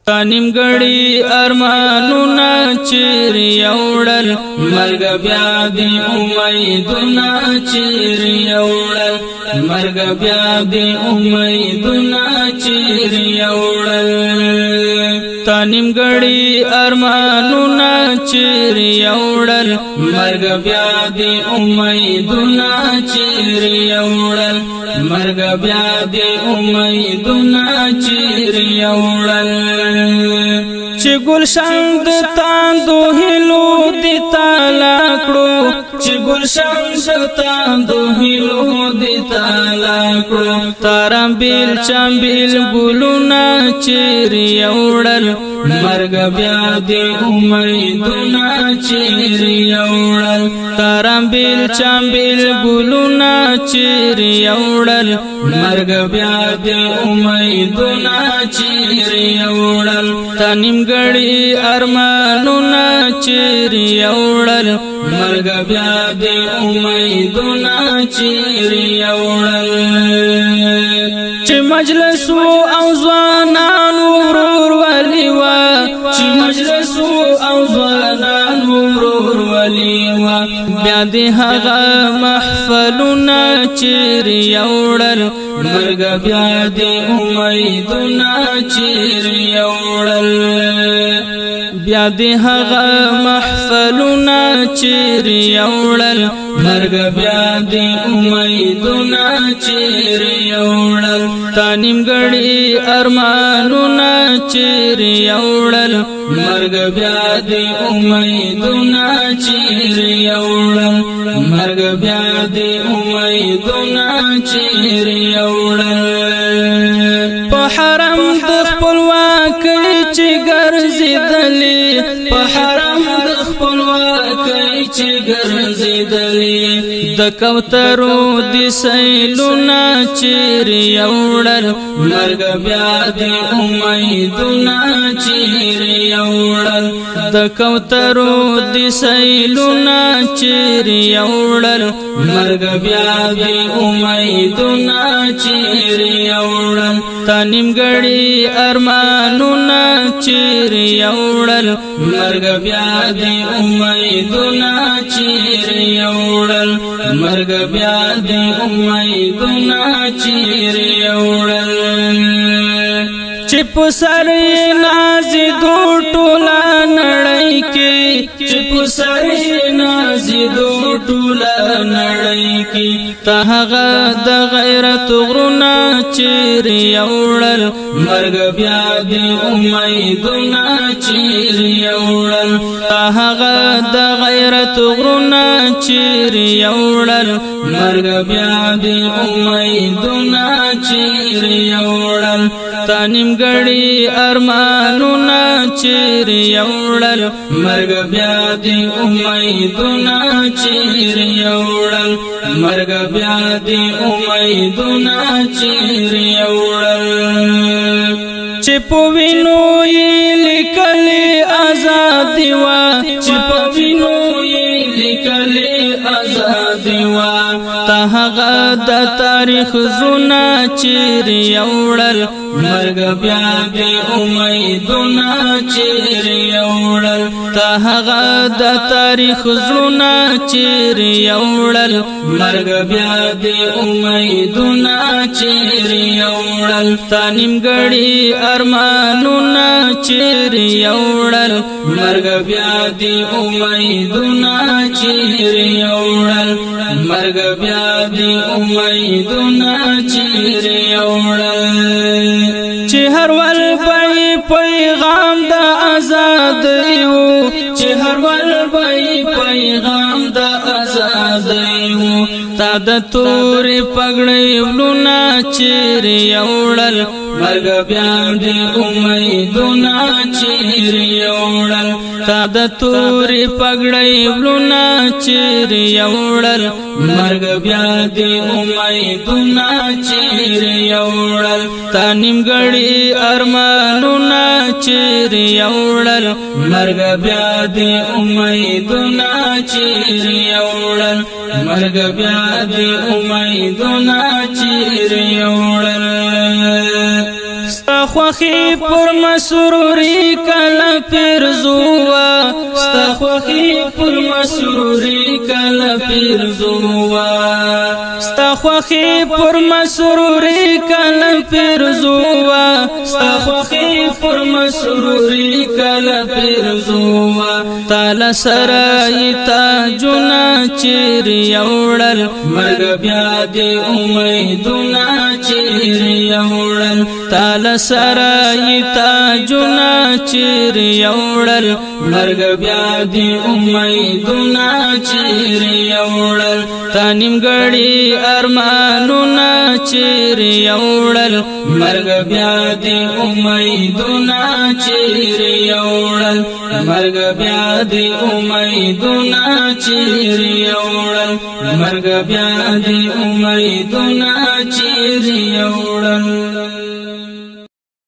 نیمګړي ارمانونه چیرې یوړل، مرګ بیا دی امیدونه چیرې یوړل، مرګ بیا دی امیدونه چیرې یوړل۔ تا نیمګړي ارمانونه چیرې یوړل، مرګ بیا دی امیدونه چیرې یوړل، مرګ بیا دی امیدونه چیرې یوړل۔ چې ګلشن د تاندو هلو دی تالا کړو، چې ګلشن د تاندو هلو دی تالا کړو، تارم بیل چمبیل ګلونه چیرې یوړل، مرګ بیا دی امیدونه چیرې یوړل، تارم بیل چمبیل ګلونه چیرې یوړل، مرګ بیا دی امیدونه چیرې یوړل۔ تا نیمګړي ارمانونه چیرې یوړل، مرګ بیا دی امیدونه چیرې یوړل۔ چې مجلس او ځوانان ورور ولی وا، چې مجلس او ځوانان ورور ولی وا، بیا دی هغه محفلونه چیرې یوړل، مرګ بیا دی امیدونه چیرې یوړل، بیا دی هغه محفلونه چیرې یوړل، مرګ بیا دی امیدونه چیرې یوړل۔ تا نیمګړي ارمانونه چیرې یوړل، مرګ بیا دی امیدونه چیرې یوړل، مرګ بیا دی امیدونه چیرې یوړل۔ په حرم د خپلواکۍ چې ګرځېدلې، په حرم د خپلواکۍ چې ګرځېدلې، د کوترو د سیلونه چیرې یوړل، مرګ بیا دی امیدونه چیرې یوړل، د کوترو د سیلونه چیرې یوړل، مرګ بیا دی امیدونه چیرې یوړل۔ تا نیمګړي ارمانونه چیرې یوړل، مرګ بیا دی امیدونه چیرې یوړل، مرګ بیا دی امیدونه چیرې یوړل۔ چې په سر نازې دو ټوله نړۍ کې، چې په سر نازې دو ټوله نړۍ کې، ته هغه د غیرت غرونه چیرې یوړل، مرګ بیا دی امیدونه چیرې یوړل، ته هغه د غیرت غرونه چیرې یوړل، مرګ بیا دی امیدونه چیرې یوړل۔ تا نیمګړي ارمانونه چیرې یوړل، مرګ بیا دی امیدونه چیرې یوړل، مرګ بیا دی امیدونه چیرې یوړل۔ چې په وینو یې لیکلې ازادي وا، چې په وینو یې لیکلې ازادي وا، ته هغه د تاریخ زونه چیرې یوړل، مرګ بیا دی امیدونه چیرې یوړل، ته هغه د تاریخ زړونه چیرې یوړل، مرګ بیا دی امیدونه چیرې یوړل۔ تا نیمګړي ارمانونه چیرې یوړل، مرګ بیا دی امیدونه چیرې یوړل، مرګ بیا دی امیدونه چیرې یوړل۔ چې هر ول پي پیغام د ازادۍ وو، چې هر ول پي پیغام د ازادۍ وو، تا د تورې پګړۍ ولونه چیرې یوړل، مرګ بیا دی امیدونه چیرې یوړل، تا د تورې پګړۍ ولونه چیرې یوړل، مرګ بیا دی امیدونه چیرې یوړل۔ تا نیمګړي ارمانونه چیرې یوړل، مرګ بیا دی امیدونه چیرې یوړل، مرګ بیا دی امیدونه چیرې یوړل۔ ستا ستا خوخي پر مسروري کله پیرزوا، ستا خوخي پر مسروري کله پیرزوا، ستا خوخي پر مسروري کله پیرزوا، ستا خوخي پر مسروري کله پیرزوا. تعالی سره تاجونه چیر یوړل، مرګ بیا دې امیدونه چیر یوړل. تعالی سره تاجونه چیر یوړل، مرګ بیا دې امیدونه چیر یوړل. تا نیمګړي ارمانونه چیر یوړل، مرګ بیا دې امیدونه چیر یوړل. مرګ بیا دې امیدونه چیر یوړل، مرګ بیا دې امیدونه چیر یوړل.